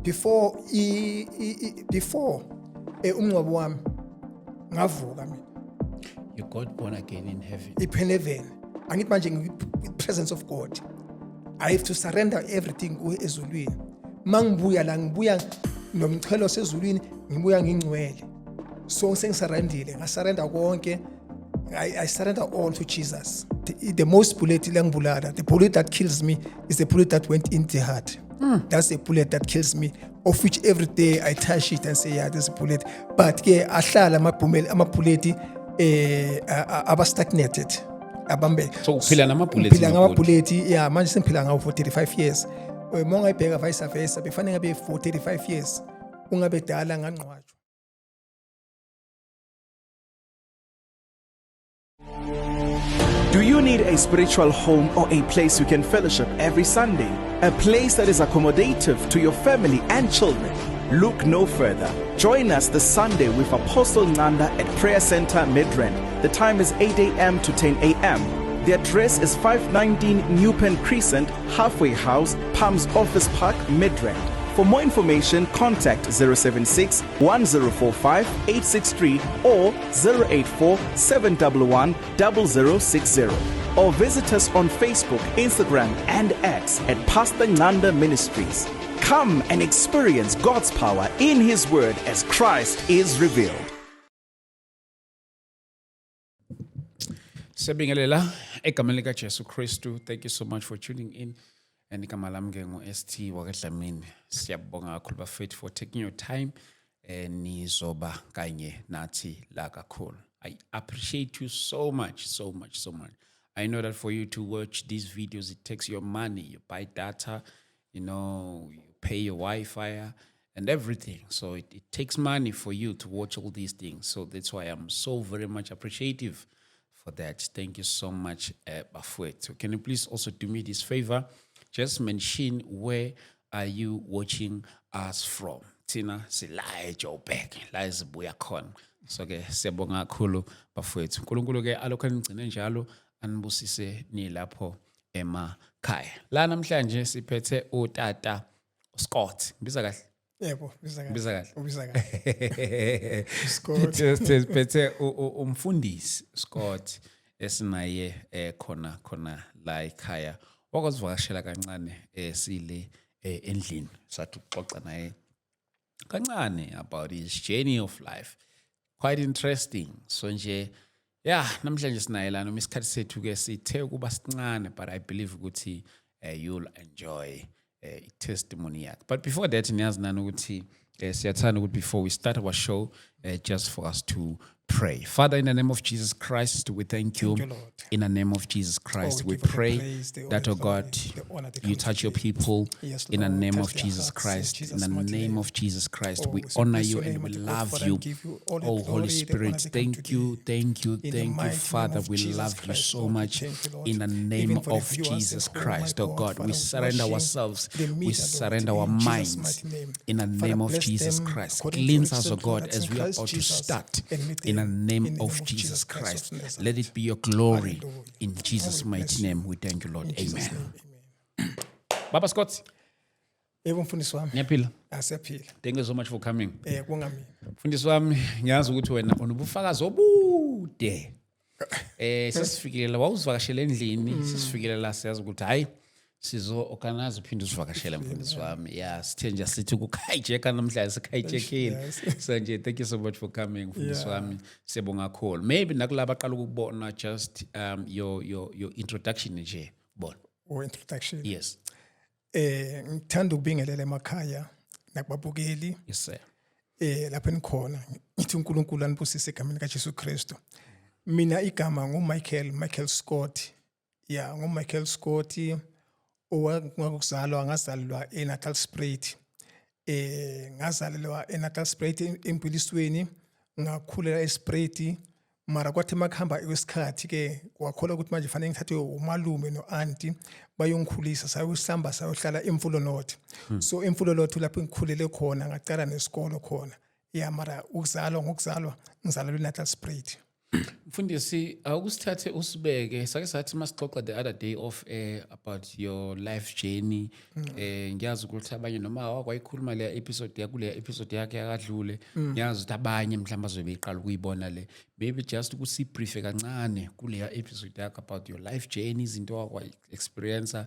Before before umngcwabo wami ngavuka mina. You got born again in heaven. Ipheneveni angithi manje ngi-presence of God. I have to surrender everything kuye ezulwini. Mangibuya la, ngibuya nomchelo sezulwini, ngibuya ngingcwele. So sengisurrendile, ngasurrender konke. I surrender all to Jesus. The most bullet langibulala, the bullet that kills me is the bullet that went in the heart. That's the bullet that kills me, of which every day I touch it and say, "Yeah, there's a bullet." But ke ahlala amabhumeli, amabullet aba stagnated, abambe. So uphila nama-bullets Ngiphila in your body? Ngamabullet, yeah. Manje sengiphila ngawo for 35 years. Uma ungayibheka vice versa, befanele ngabe for 35 years ungabe dala ngangcwatshwa. Do you need a spiritual home or a place you can fellowship every Sunday? A place that is accommodative to your family and children? Look no further. Join us this Sunday with Apostle Nanda at Prayer Center Midrand. The time is 8 a.m. to 10 a.m. The address is 519 Newpen Crescent, Halfway House, Palms Office Park, Midrand. For more information, contact 076 1045 863 or 084 711 0060. Or visit us on Facebook, Instagram, and X at Pastor Nanda Ministries. Come and experience God's power in His Word as Christ is revealed. Siyabingelela egameni lika Jesu Kristu. Thank you so much for tuning in. And igama lami ke ngu-ST wakaDlamini. Siyabonga kakhulu bafethu for taking your time. Nizoba kanye nathi la kakhulu. I appreciate you so much, so much, so much. I know that for you to watch these videos, it takes your money. You buy data, you pay your Wi-Fi and everything. So it takes money for you to watch all these things. So that's why I'm so very much appreciative for that. Thank you so much, bafowethu. Can you please also do me this favor? Just mention where are you watching us from. Thina sila eJoburg, la ezibuya khona. So ke siyabonga kakhulu bafowethu. uNkulunkulu ke alokhu anigcine njalo, anibusise nilapho emakhaya. La namhlanje siphethe utata Scott. Ngibiza kahle? Yebo, biza kahle. Biza kahle. Ubiza kahle. Scott. Siphethe umfundisi Scott esinaye khona khona la ekhaya. Wakwazivakashela kancane sile endlini, sathi ukuxoxa naye kancane about his journey of life. Quite interesting. So nje, yeah, namhlanje sinaye la, noma isikhathi sethu ke sithe ukuba sincane, but I believe ukuthi you'll enjoy testimony yakhe. But before that, niyazi nani ukuthi siyathanda ukuthi before we start our show, just for us to pray. Father, in the name of Jesus Christ, we thank you. Thank you, Lord. In the name of Jesus Christ, Oh, we we give you the pray praise, the that, oh honor, God, the honor that you comes touch your today. People Yes, in the Lord, name touch of their Jesus hearts in Christ. In Jesus' the mighty name name. of Jesus Christ, Oh, we we honor bless you your and name, we mighty God, love Father, you. and give you all the Oh, Holy glory, the honor Spirit, that come thank you, today. thank you, In the thank you, mighty name Father. of We Jesus love you Christ, so Lord, we much. thank you, Lord. In the name Even for the of viewers Jesus at home, my Christ, oh God, God, we Father, surrender watching ourselves, the we media, Lord, surrender our in Jesus' minds mighty name. in the Father, name of bless Jesus them Christ. according to Cleanse your us, oh riches and God, glory as we are in about to Christ Jesus, start. and meet In the them name in the of name of Jesus Jesus Christ Christ. of Nazareth. Let it be your glory. Hallelujah. In Jesus' Oh, we bless mighty you. name, we thank you, Lord. In Jesus' Amen. name, amen. Baba Scott, Yebo, mfundisi wami. Niyaphila. Asiyaphila. Thank you so much for coming. Kungamini. Mfundisi wami, ngiyazi ukuthi wena unobufakazi obude. Sesifikile la, wawuzivakashela endlini, sesifikile la, siyazi ukuthi hayi, sizo organize uphinde usivakashele, mfundisi wami. Yeah, sithe nje sithi ukukhayijeka namhlanje, sikhayijekile. So nje thank you so much for coming, mfundisi wami. Siyabonga kakhulu. Maybe nakulaba aqala ukubona, just your introduction nje bona. Or introduction. Yes. Ngithanda ukubingelela emakhaya nakubabukeli. Yes, sir. Lapho enikhona, ngithi uNkulunkulu anibusise egameni kaJesu Kristu. Mina igama nguMichael, Michael Scott. Yeah, nguMichael Scott owakuzalwa, ngazalelwa eNatalspruit. Ngazalelwa eNatalspruit empilisweni, ngakhulela eSpruit, mara kwathi makuhamba isikhathi ke kwakholwa ukuthi manje fanele ngithathwe umalume no-auntie bayongikhulisa, sayosihamba sayohlala eMfulo North. So eMfulo North lapho ngikhulele khona, ngaqala nesikolo khona. Yeah, mara ukuzalwa, ngokuzalwa ngizalelwe eNatalspruit. Mfundisi, awukusithathe usibeke, sake sathi masixoxa the other day off air about your life journey. Ngiyazi ukuthi abanye noma wakwayikhuluma le episode yakule episode yakhe yakadlule, ngiyazi ukuthi abanye mhlawumbe bazobe beqala ukuyibona le. Maybe just ukuthi brief kancane kuleya episode yakho about your life journey, izinto wakwa experience.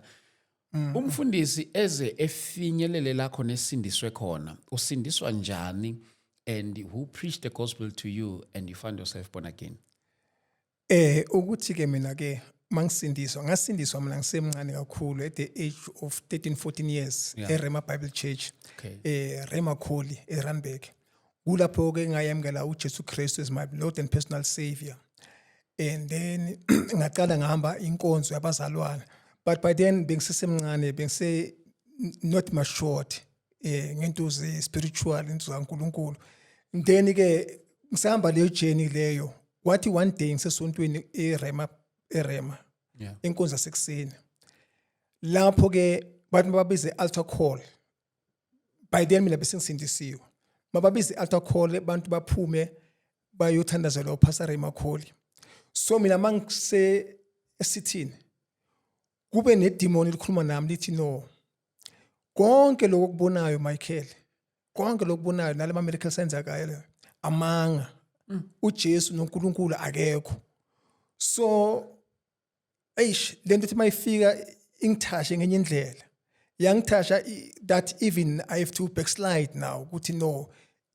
Umfundisi eze efinyelele la khona esindiswe khona. Usindiswa njani and who preached the gospel to you and you found yourself born again? Ukuthi ke mina ke mangisindiswa, ngasindiswa mina ngisemncane kakhulu, at the age of 13 14 years, eRema Bible Church, Rema Kholi eRandburg. Kulapho ke ngayamkela uJesu Christ as my Lord and personal savior, and then ngaqala ngahamba inkonzo yabazalwane, but by then bengisesemncane, bengise not matured ngento ze spiritual, into zaNkuluNkulu. Then ke ngisahamba leyo journey leyo, kwathi one day ngisesontweni eRema, inkonzo yasekuseni, lapho ke bathi babize altar call. By then mina bese ngisindisiwe. Mababize altar call, abantu baphume bayothandazela uPastor Ray Makholi. So mina mangise esithini, kube nedemon elikhuluma nami lithi, "No, konke lokho okubonayo, Michael, konke lokubonayo nalama miracle senzakayo, amanga. uJesu noNkulunkulu akekho." So eish, lento ithi mayifika ingithashe ngenye indlela, yangithasha that even I have to backslide now, ukuthi no,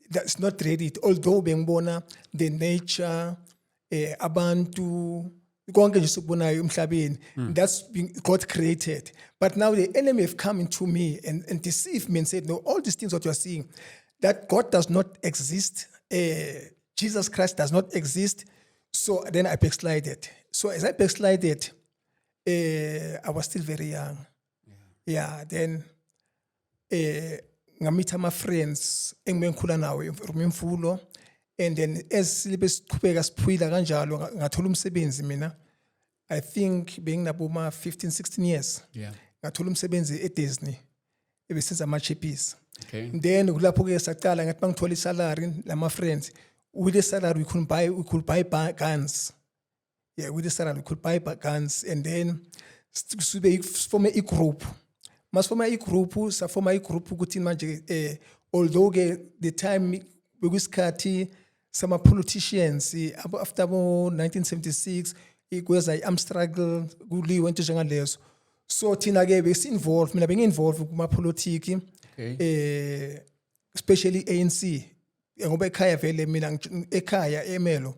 that's not ready, although bengibona the nature, abantu, konke nje sikubonayo emhlabeni, that's been God created. But now the enemy have come into me and deceived me and said, "No, all these things what you are seeing, that God does not exist, Jesus Christ does not exist." So then I backslided. So as I backslided, I was still very young. Yeah, then ngamitha ama friends engibe ngikhula nawo emfulo, and then as sibe siqhubeka siphila kanjalo, ngathola umsebenzi mina. I think benginabo ma 15 16 years. Ngathola umsebenzi eDisney, ebesenza ama-chippies. Then kulapho ke saqala, ngathi bangithola isalary lama friends, with the salary we could buy guns. Yeah, with the salary we could buy guns, and then sibe sifome i-group. Masifoma i-group, safoma i-group ukuthi manje, although ke the time bekuyisikhathi sama politicians, after bo 1976 ikweza i-arm struggle, kuliwe into njengalezo. So thina ke besi involved, mina bengi involved kuma politiki, especially ANC, ngoba ekhaya vele mina ekhaya eMelo,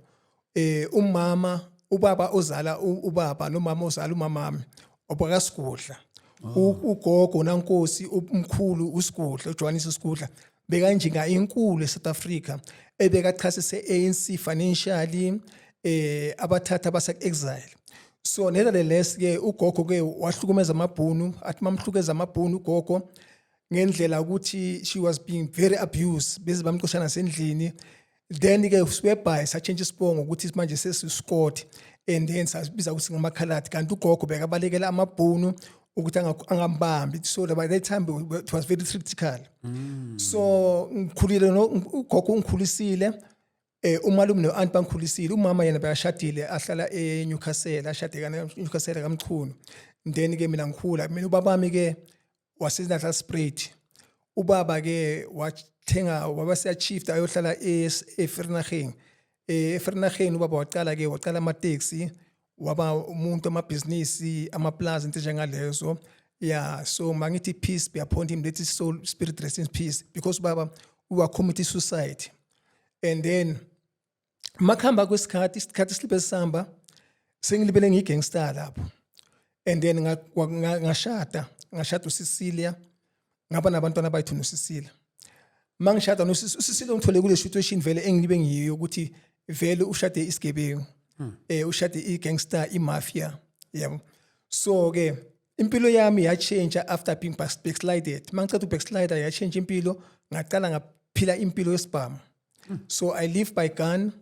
umama, ubaba ozala ubaba nomama ozala umamami obakasigudla. Ugogo nankosi, umkhulu uSigudla, uJohannes Sigudla, bekanjinga inkulu eSouth Africa, ebekachasise ANC financially, abathatha basa exile. So nevertheless ke ugogo ke wahlukumeza amabhunu, athi mamhlukeza amabhunu ugogo ngendlela ukuthi she was being very abused, beze bamxoshana nasendlini. Then ke whereby satshintsha isibongo ukuthi manje sesi-Scott, and then sabiza ukuthi ngamakhaladi, kanti ugogo bekabalekela amabhunu ukuthi angambambi. So by that time it was very critical. So ngikhulile no ugogo ungikhulisile, umalume no-aunt bangikhulisile. Umama yena bekashadile, ahlala eNewcastle, ashade ka Newcastle kaMchunu. Then ke mina ngikhula mina, ubabami ke waseNatalspruit. Ubaba ke wathenga, waba seyachief, ayohlala eVereeniging. EVereeniging ubaba waqala ke, waqala amateksi, waba umuntu amabhizinisi, amaplaza, into njengalezo. Yeah, so mangithi peace be upon him, let his soul spirit rest in peace, because baba wa commit suicide. And then makuhamba kwesikhathi, isikhathi silibe sihamba, sengilibele ngiyigangster lapho. And then ngashada uCecilia, ngaba nabantwana abayithu noCecilia. Mangishada noCecilia, ngithole kule situation vele engilibe ngiyo, ukuthi vele ushade isigebengu, ushade igangster, imafia, yabo. So ke impilo yami yachange after being backslided. Mangiceda ubackslide, yachange impilo, ngaqala ngaphila impilo yesibhamu. So I live by gun,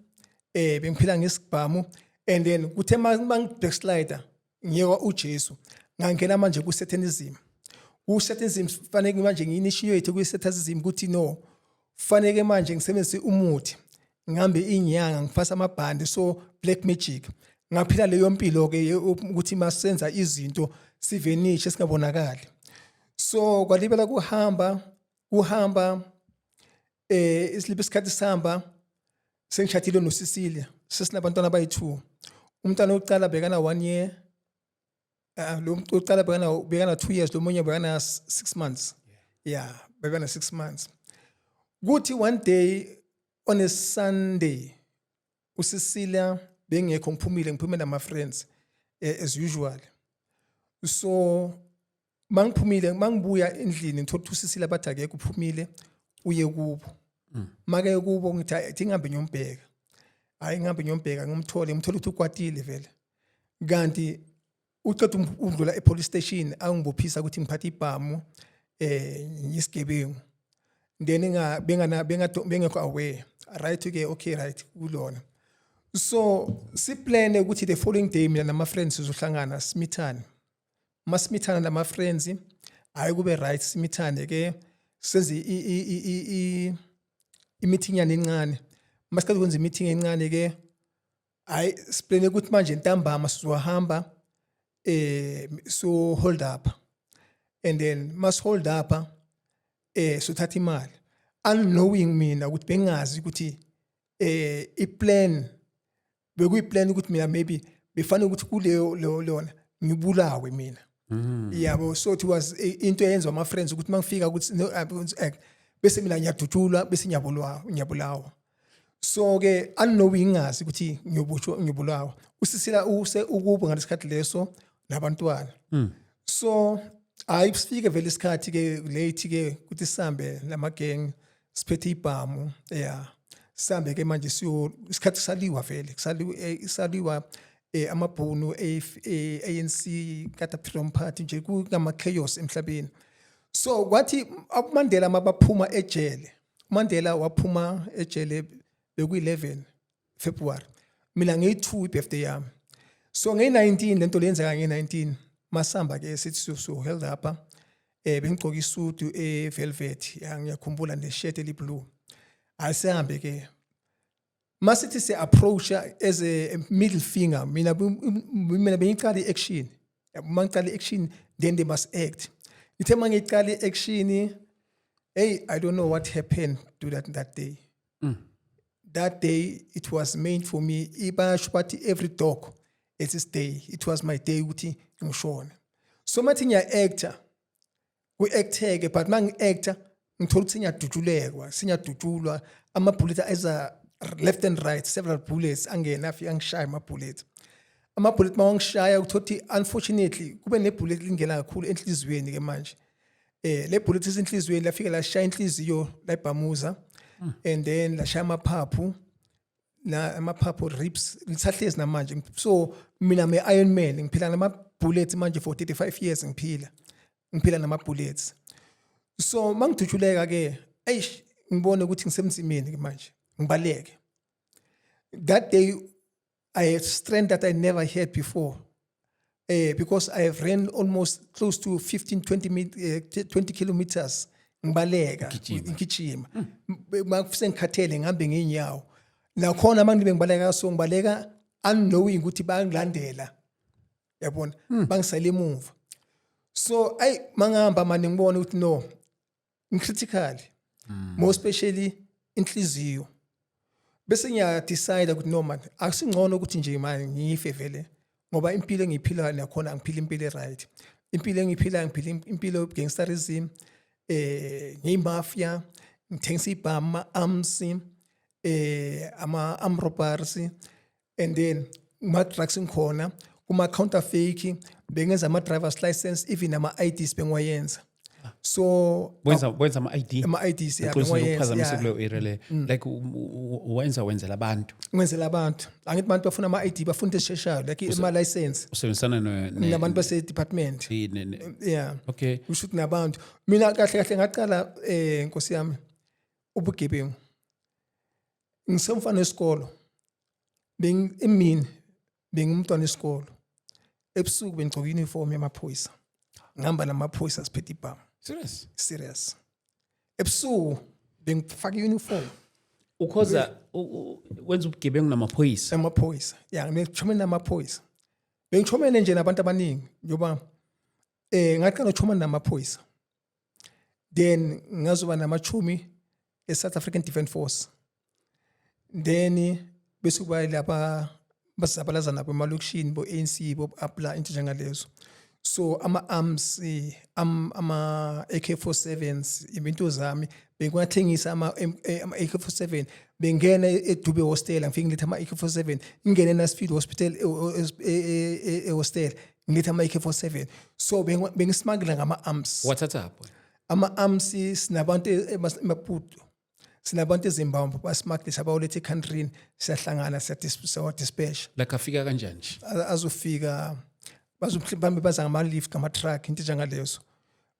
bengiphila ngesibhamu. And then kuthe mang backslide, ngiyeka uJesu, ngangena manje ku Satanism. Ku Satanism fanele manje ngi-initiate ku Satanism, ukuthi no, fanele manje ngisebenzise umuthi, ngihambe inyanga, ngifasa amabhandi. So Black magic. Ngaphila leyo mpilo ke ukuthi masenza izinto sivenishe, singabonakali. So kwalibela kuhamba kuhamba, isiliphi isikhathi sihamba, sengishadile noCecilia, sesinabantwana abayi-2. Umntwana wokuqala bekana 1 year, lo wokuqala bekana 2 years, lo munye bekana 6 months. Yeah, bekana 6 months. Kuthi one day, on a Sunday, uCecilia bengekho, ngiphumile, ngiphume nama friends as usual. So mangiphumile, mangibuya endlini, ngithola ukuthi uCecilia bathi akekho, uphumile, uye kubo. Make kubo, ngithi, "Hayi, athi ngihambe ngiyombheka." Hayi, ngihambe ngiyombheka, ngimthole, ngimthole ukuthi ukwatile vele, kanti uqeda ukudlula e-police station, angibophisa ukuthi ngiphathe ibhamu, ngisigebengu. Then nga bengana bengekho aware, right ke? Okay, right kulona. So siplane ukuthi the following day mina nama friends sizohlangana, simithane. Masimithana nama friends, hayi, kube right, simithane ke, senze i-meeting yani encane. Masiqeda ukwenza i-meeting encane ke, hayi, siplane ukuthi manje ntambama sizohamba so hold up, and then mas hold up sothatha imali, unknowing mina ukuthi bengazi ukuthi iplan bekuyiplan ukuthi mina maybe befanele ukuthi kuleyo lona ngibulawe mina, yabo. So it was into eyenziwa ama friends ukuthi mangifika ukuthi no, bese mina ngiyadutshulwa, bese ngiyabulawa, ngiyabulawa. So ke unknowing, ngazi ukuthi ngiyobutshwa, ngiyobulawa. Usisila use ukubo ngalesikhathi leso nabantwana. So hayi, sifike vele isikhathi ke late ke ukuthi sihambe lama gang, siphethe ibhamu. Yeah, sihambe ke manje, siyo isikhathi saliwa vele, kusaliwa, saliwa amabhunu, ANC, Inkatha Freedom Party, nje kungama chaos emhlabeni. So kwathi uMandela mabaphuma ejele, uMandela waphuma ejele bekuyi-11 February, mina ngiyi-2 ibirthday yami. So ngeyi-19 lento leyenzeka, ngeyi-19 masamba ke sithi so hold up, bengigcoka isudu e-velvet ya, ngiyakhumbula, neshirt eli-blue. Asihambe ke, masithi si-approacha as a middle finger, mina bengiqala i-action. Uma ngiqala i-action, then they must act. Ngithe uma ngiqala i-action, hey, I don't know what happened to that day. That day it was meant for me. Ibasho bathi every dog it's its day. It was my day ukuthi ngishone. So mathi ngiya-acta, ku-acteke, but uma ngi-acta ngithola ukuthi sengiyadutshulekwa, sengiyadutshulwa, ama-bullet eza left and right, several bullets angena, afike angishaya ama-bullet. Ama-bullet uma wangishaya, uthola ukuthi unfortunately kube ne-bullet lingena kakhulu enhliziyweni ke manje. Le bullet isenhliziyweni lafika lashaya inhliziyo, layibhamuza, and then lashaya amaphaphu, na amaphaphu, ribs, lisahlezi namanje. So mina me Iron Man, ngiphila nama bullets manje for 35 years, ngiphila nama bullets. So mangidutshuleka ke, eish, ngibone ukuthi ngisemzimeni ke manje, ngibaleke. That day I had strength that I never had before, because I have ran almost close to 15 20 20 kilometers ngibaleka. Ugijima. Ngigijima. Makuse ngikhathele, ngihambe ngeenyawo nakhona. Mangibe ngibaleka, so ngibaleka unknowing ukuthi bayangilandela, yabona, bangisale emuva. So ayi, mangihamba manje ngibona ukuthi no, ngicritical, more especially inhliziyo. Bese ngiya decide ukuthi no man, akusingcono ukuthi nje manje ngife vele, ngoba impilo engiyiphilayo nakhona angiphila impilo right. Impilo engiyiphilayo, ngiphila impilo gangsterism, ngiyimafia, ngithengisa ibhamu, arms, ama arm robbers, and then kuma drugs ngikhona, kuma counterfeit, bengenza ama drivers license, even ama IDs bengiwayenza. So Wenza ama-ID? Ama IDs, yeah. Ngixolisa Bengiwayenza. ukuphazamise kuleyo area le, like wenza wenzela abantu? Ngenzela abantu. Angithi abantu bafuna ama ID, bafuna into esheshayo, like ama license. Usebenzisana Nabantu base department. Yeah. Kusho ukuthi nabantu, mina kahle kahle ngaqala, nkosi yami, ubugebengu ngisemfana wesikolo. Beng emini bengumntwana wesikolo, ebusuku bengigcoka uniform yamaphoyisa, ngihamba namaphoyisa, siphethe ibhamu. Serious? Serious. Ebusuku bengifaka uniform. Ukhoza wenza ubugebengu namaphoyisa? Amaphoyisa, ya, ngixhumene namaphoyisa. Bengixhumene nje nabantu abaningi, njengoba ngaqala ukuxhumana namaphoyisa, then ngazoba namachumi e-South African Defence Force, then bese kuba laba basabalaza nabo emalokishini, bo-ANC, bo-APLA, into njengalezo. So ama-arms, ama AK47s, into zami bengiwathengisa ama AK47. Bengena eDube Hostel, ngifike ngiletha ama AK47, ngingene eNasfield Hospital, e-hostel, ngiletha ama AK47. So bengismuggle ngama-arms. Wathathaphi? Ama-arms, sinabantu eMaputo, sinabantu eZimbabwe, basmuggle, sabawoletha ecountryni, siyahlangana, siyawa-dispatch. Like afika kanjani nje? Azofika bazomhlawumbe baza ngama-lift, ngama-truck, into njengalezo.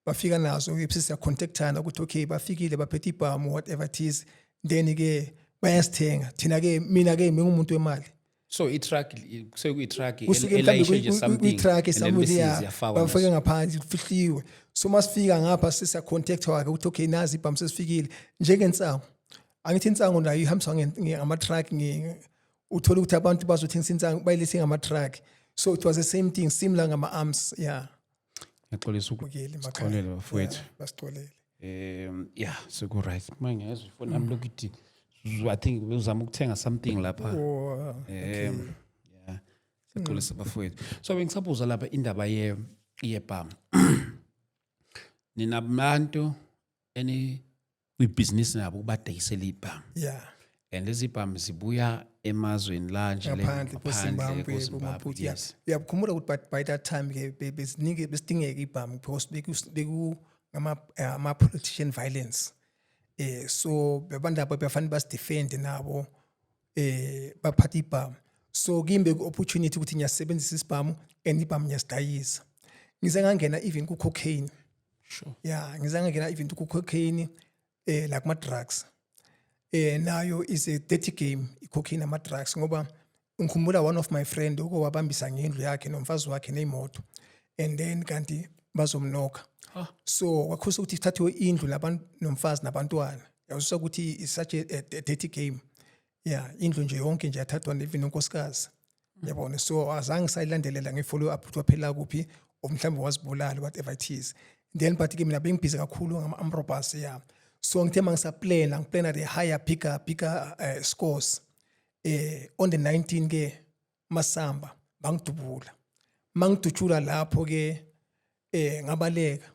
Bafika nazo, bese siyacontactana ukuthi okay, bafikile, baphethe ibhamu, whatever it is. Then-ke bayasithenga. Thina-ke, mina-ke mengumuntu wemali. So i-truck, kusuke kuyi-truck Kusuke elayishe nje mhlawumbe something kwi-truck and then something, bese ya, ziyafakwa bafake nazo. ngaphandle, kufihliwe. So masifika ngapha, sesiyacontactwa ke ukuthi okay, nazi ibhamu, sesifikile. Njengensangu, angithi insangu nayo ihambiswa ngama-truck, uthola ukuthi abantu bazothengisa insangu, bayilethe ngama-truck. So it was the same thing, similar ngama-arms, yeah. Ngiyaxolisa. Bukeli emakhaya. Sixolele, bafowethu. Yeah, basixolele. Yeah, seku-right. Uma ngiyezwa ifoni yami lokhu ithi, I think uzama ukuthenga something lapha. Oh, okay. Yeah, sixolisa, bafowethu. So bengisabuza lapha indaba ye yebhamu. Ninabantu eni kwibhizinisi nabo ukubadayisela ibhamu? Yeah. And lezi bhamu zibuya emazweni la nje le ngaphandle, ngaphandle, koZimbabwe, koZimbabwe, koMaputo, yeah. Yes. Uyakhumbula ukuthi by that time ke beziningi, besidingeka ibhamu because beku ngama ama politician violence. So bebantu abo befanele basidefend nabo, baphatha ibhamu. So kimi ku opportunity ukuthi ngiyasebenzisa isibhamu and ibhamu ngiyasidayisa. Ngize ngangena even ku cocaine. Yeah, ngize ngangena even ku cocaine, like kuma drugs. Nayo is a dirty game, i-cocaine, ama drugs, ngoba ngikhumbula one of my friend uko wabambisa ngendlu yakhe nomfazi wakhe neyimoto, and then kanti bazomnokha. So kwakhosa ukuthi kuthathiwe indlu labantu nomfazi nabantwana. Yawususa ukuthi is such a dirty game, yeah. Indlu nje yonke nje yathathwa, even nonkosikazi, yabona. So azange sayilandelela nge-follow up ukuthi waphela kuphi or mhlawumbe wazibulala, whatever it is. Then but ke mina bengibhizi kakhulu ngama-armed robbers, yeah. So ngithe uma ngisaplana, ngiplana the higher, bigger scores, on the 19 ke Masamba bangidubula. Mangidutshula lapho ke, ngabaleka.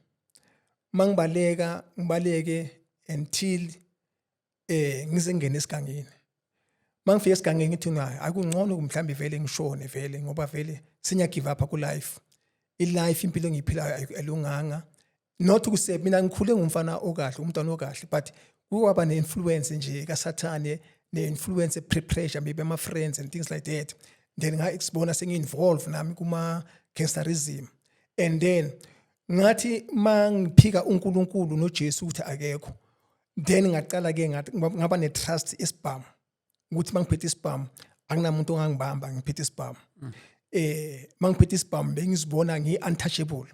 Mangibaleka, ngibaleke until ngize ngene esigangeni. Mangifika esigangeni, ngithi nayo akungcono mhlambe vele ngishone vele, ngoba vele senya give up ku life. I-life, impilo engiyiphilayo ayilunganga. Not ukuse mina ngikhule ngumfana okahle, umntwana okahle, but kuwaba ne-influence nje kaSathane, ne-influence, pre-pressure, maybe ama-friends and things like that. Then nga-exibona sengi-involve nami kuma-gangsterism, and then ngathi mangiphika uNkulunkulu noJesu ukuthi akekho, then ngaqala ke ngathi ngaba ne-trust esibhamu, ukuthi mangiphethe isibhamu akunamuntu ongangibamba. Ngiphethe isibhamu, mangiphethe isibhamu bengizibona ngi-untouchable,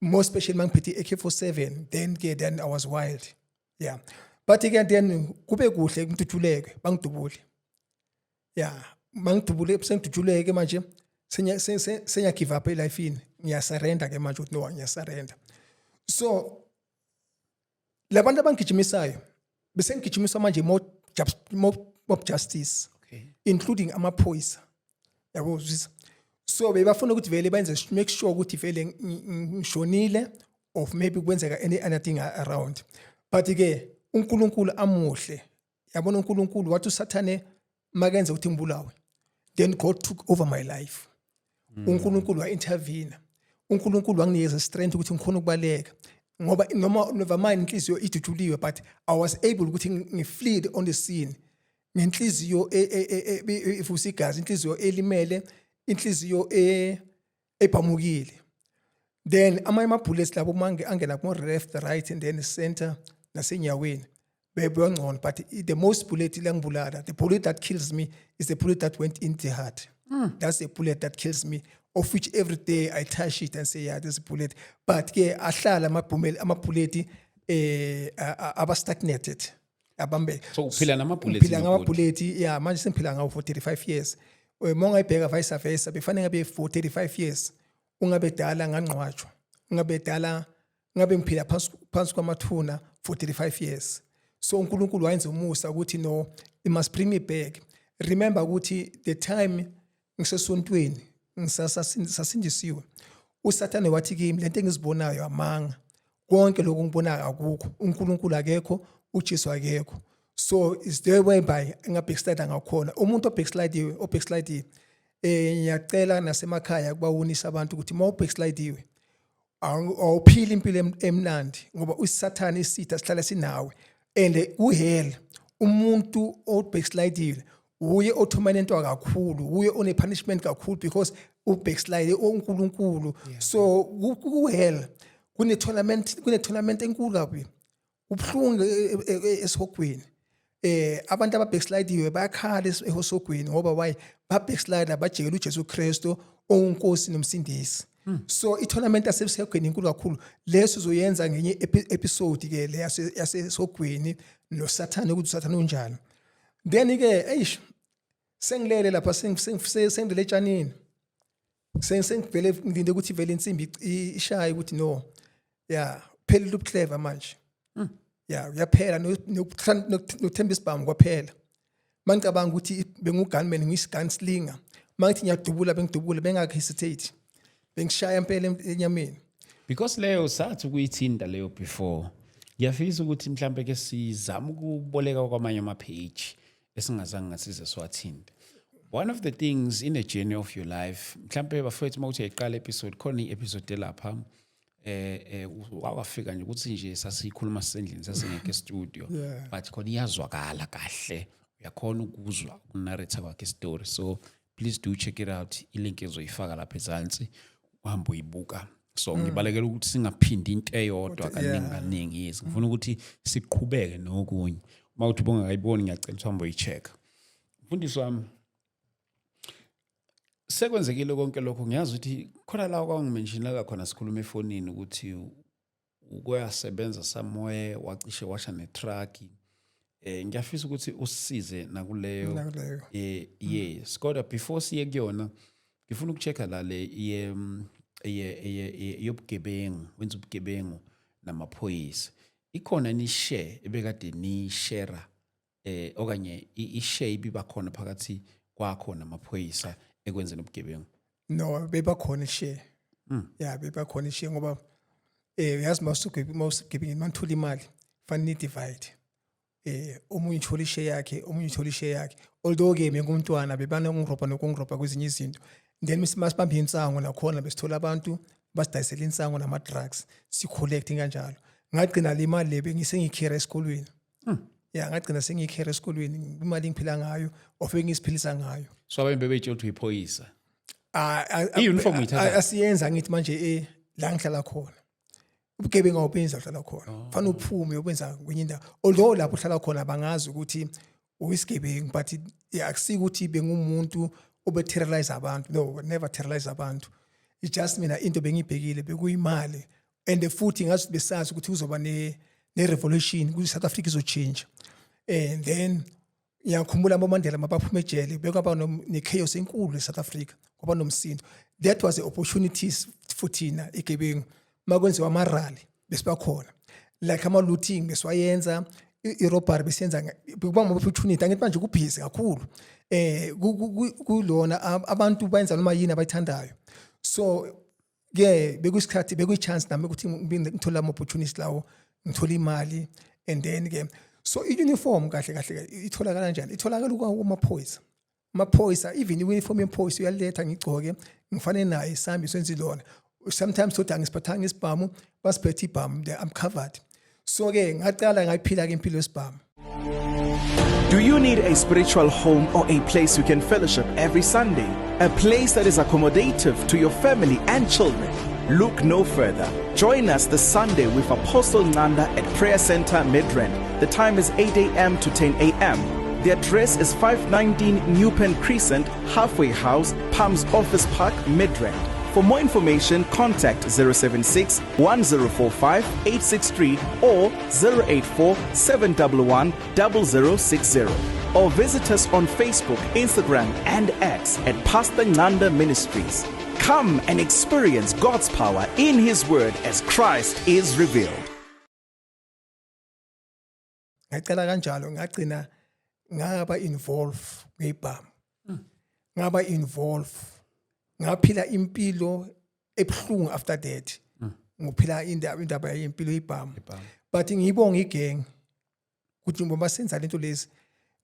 more especially mangiphethe i-AK47. Then ke then I was wild, yeah. But ke then kube kuhle ngidutshuleke, bangidubule, yeah. Mangidubule, sengidutshuleke manje, senya give up elifini, ngiyasurrender ke manje ukuthi no, ngiyasurrender. So labantu abangigijimisayo, bese ngigijimiswa manje mob justice, including amaphoyisa, yabo, zwisa. So bebafuna ukuthi vele benze make sure ukuthi vele ngishonile or maybe kwenzeka any anything around. But ke uNkulunkulu amuhle, yabona. uNkulunkulu wathi uSathane makenze ukuthi ngibulawe, then God took over my life. uNkulunkulu wa-intervene, uNkulunkulu wanginikeza strength ukuthi ngikhona ukubaleka, ngoba noma never mind inhliziyo idutshuliwe, but I was able ukuthi ngifleed on the scene ngenhliziyo evusa igazi, inhliziyo elimele, inhliziyo ebhamukile. Then amanye ama-bullets labo mange angena kuma left, right and then center nasenyaweni, bebengcono. But the most bullet langibulala, the bullet that kills me is the bullet that went in the heart. That's the bullet that kills me, of which every day I touch it and say, "Yeah, there's a bullet." But ke ahlala amabhumeli, amabullet aba stagnated. Abambeka. So uphila nama-bullets Ngiphila in your body? ngama-bullet, ya. Manje sengiphila ngawo for 35 years. Uma ungayibheka vice versa, befanele ngabe for 35 years ungabe dala ngangqwatshwa, ungabe dala ngabe ngiphila phansi kwamathuna for 35 years. So uNkulunkulu wayenza umusa ukuthi no, it must bring me back. Remember ukuthi the time ngisesontweni ngisasindisiwe, uSathane wathi kimi lento engizibonayo amanga, konke lokhu ngibonayo akukho, uNkulunkulu akekho, uJesu akekho. So is there whereby enga-backslide ngakhona umuntu o-backslide. Ngiyacela nasemakhaya kubawonisa abantu ukuthi uma u-backslidiwe awuphili impilo emnandi ngoba uSathane isitha sihlala sinawe and ku-hell umuntu o-backslidile uye o-tormentwa kakhulu, uye one punishment kakhulu because u-backslide uNkulunkulu. So ku-hell kune tournament enkulu kabi, ubuhlungu esihogweni. Abantu aba-backslidiwe bayakhala ehosogweni ngoba why ba backslide? Bajikela uJesu Kristu owunkosi nomsindisi. So i-tournament yasesihogweni inkulu kakhulu. Leso uzoyenza ngenye episode ke le yasesihogweni noSathane, ukuthi uSathane unjani. Then ke eish, sengilele lapha, sengilele etshanini, sengivele ngilinde ukuthi vele insimbi ishaye ukuthi no, ya, phelile ubu-clever manje, ya, uyaphela nokuthemba isibhamu kwaphela. Mangicabanga ukuthi bengu-gunman, ngiyisi-gunslinger, mangithi ngiyadubula bengidubula bengaka-hesitate, bengishaya impela enyameni. Because leyo sathi ukuyithinta leyo before, ngiyafisa ukuthi mhlambe ke sizame ukuboleka kwamanye ama-page esingazange ngasize siwathinte. One of the things in the journey of your life, mhlambe bafethu, uma uthi uyayiqala episode, khona i-episode elapha wawafika nje ukuthi nje sasikhuluma sisendlini, sasingekho e-studio, but khona iyazwakala kahle, uyakhona ukuzwa uku-narrate kwakhe story. So please do check it out, i-link ezoyifaka lapha ezansi, uhambe uyibuka. So ngibalekela ukuthi singaphindi into eyodwa kaningi kaningi. Yes, ngifuna ukuthi siqhubeke nokunye. Uma uthi ubungakayiboni, ngiyacela ukuthi uhambe uyi-check. Mfundisi wami, sekwenzekile konke lokho. Ngiyazi ukuthi khona la kwangi-mentionela khona sikhuluma efonini ukuthi ukuyasebenza somewhere, wacishe washa ne-truck. Ngiyafisa ukuthi usisize nakuleyo. Nakuleyo. Yes, kodwa before siye kuyona, ngifuna uku-check-a la le ye yobugebengu. Wenza ubugebengu namaphoyisa, ikhona ni share ebekade ni share okanye i-share ibiba khona phakathi kwakho namaphoyisa ekwenzeni ubugebengu? No, bebakhona i-share. Ya, bebakhona i-share ngoba yazi mawusugebengeni, manithola imali fanele ni-divide. Omunye uthola i-share yakhe, omunye uthola i-share yakhe. Although ke bengumntwana, bebanokungi-robha nokungi-robha kwezinye izinto. Then masibambe insango nakhona besithola abantu basidayisela insango nama-drugs, si-collect kanjalo. Ngagcina le mali le bengisengiyikhera esikolweni. Ya, ngagcina sengiyikhera esikolweni imali engiphila ngayo of engisiphilisa ngayo. So abanye bebetshela ukuthi uyiphoyisa? Ah, ah, I-uniform uyithatha? Asiyenza ngithi manje la ngihlala khona ubugebengu awubenza uhlala khona, fanele uphume ubenza kwenye indawo. Although lapho uhlala khona bangazi ukuthi uyisigebengu, but yeah, akusiko ukuthi bengumuntu obe-terrorize abantu. No, never terrorize abantu. It's just mina into bengiyibhekile bekuyimali and futhi ngazi besazi ukuthi kuzoba ne-revolution ku-South Africa, izo-change. And then ngiyakhumbula aboMandela mabaphuma ejele, bekwaba ne-chaos enkulu e-South Africa, kwaba nomsindo. That was the opportunities for thina igebengu. Makwenziwa ama-rally besibakhona, like ama-looting besiwayenza, i-robbery besiyenza, bekuba ama-opportunity. Angithi manje ku-busy kakhulu kulona abantu bayenza noma yini abayithandayo. So ke bekuyisikhathi, bekuyi-chance nami ukuthi ngithole ama-opportunities lawo, ngithole imali. And then ke so i-uniform kahle kahle ke itholakala kanjani? Itholakala kumaphoyisa. Amaphoyisa, even i-uniform yemphoyisa uyaletha, ngigcoke ngifane naye, sambi senze ilona. Sometimes thothi angisiphathanga isibhamu, basiphethe ibhamu, I'm covered. So ke ngaqala ngayiphila ke impilo yesibhamu. Do you need a spiritual home or a place you can fellowship every Sunday? A place that is accommodative to your family and children? Look no further. Join us this Sunday with Apostle Nanda at Prayer Center Midrand. The time is 8 a.m. to 10 a.m. The address is 519 Newpen Crescent, Halfway House, Palms Office Park, Midrand. For more information, contact 076 1045 863 or 084 711 0060. Or visit us on Facebook, Instagram, and X at Pastor Nanda Ministries. Come and experience God's power in His Word as Christ is revealed. Ngacela kanjalo, ngagcina ngaba involve ngebhamu, ngaba involve, ngaphila impilo ebuhlungu. After that ngiphila indaba yempilo yebhamu, but ngiyibonga igang ukuthi ngoba senza lento lezi,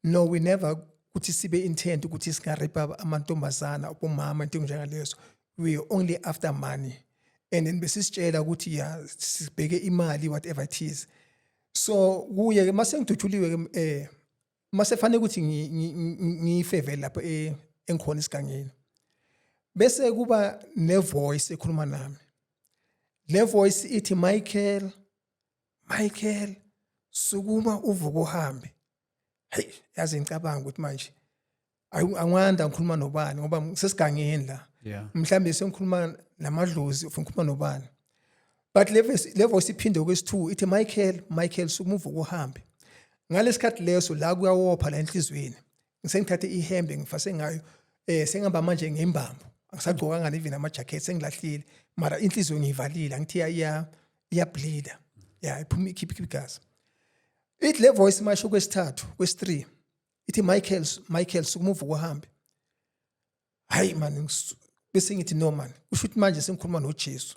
no, we never ukuthi sibe intent ukuthi singarepa amantombazana, omama, into njengalezo. We only after money, and then besisitshela ukuthi ya, sibheke imali, whatever it is. So kuye ke mase ngidutshuliwe ke, mase fanele ukuthi ngife vele lapho engikhona esigangeni, bese kuba ne voice ekhuluma nami. Le voice ithi, "Michael, Michael, sukuma uvuke uhambe." Hey, yazi ngicabanga ukuthi manje angwanda ngikhuluma nobani, ngoba ngisesigangeni la. Mhlambe sengikhuluma namadlozi, ufuna ngikhuluma nobani? But le voice iphinde kwesi-2 ithi, "Michael, Michael, sukuma uvuke uhambe." Ngalesikhathi leso la kuyawopha la enhliziyweni. Ngisengithathe ihembe ngifase ngayo, sengihamba manje ngembambo, angisagqokanga even ama jacket, sengilahlile, mara inhliziyo ngiyivalile, angithi iya iyableeda ya, iphuma, ikhipha igazi. Ithi le voice masho kwesithathu, kwesi-3, ithi, "Michael, Michael, sukuma uvuke uhambe." Hayi man, bese ngithi, "No man, kusho ukuthi manje sengikhuluma noJesu,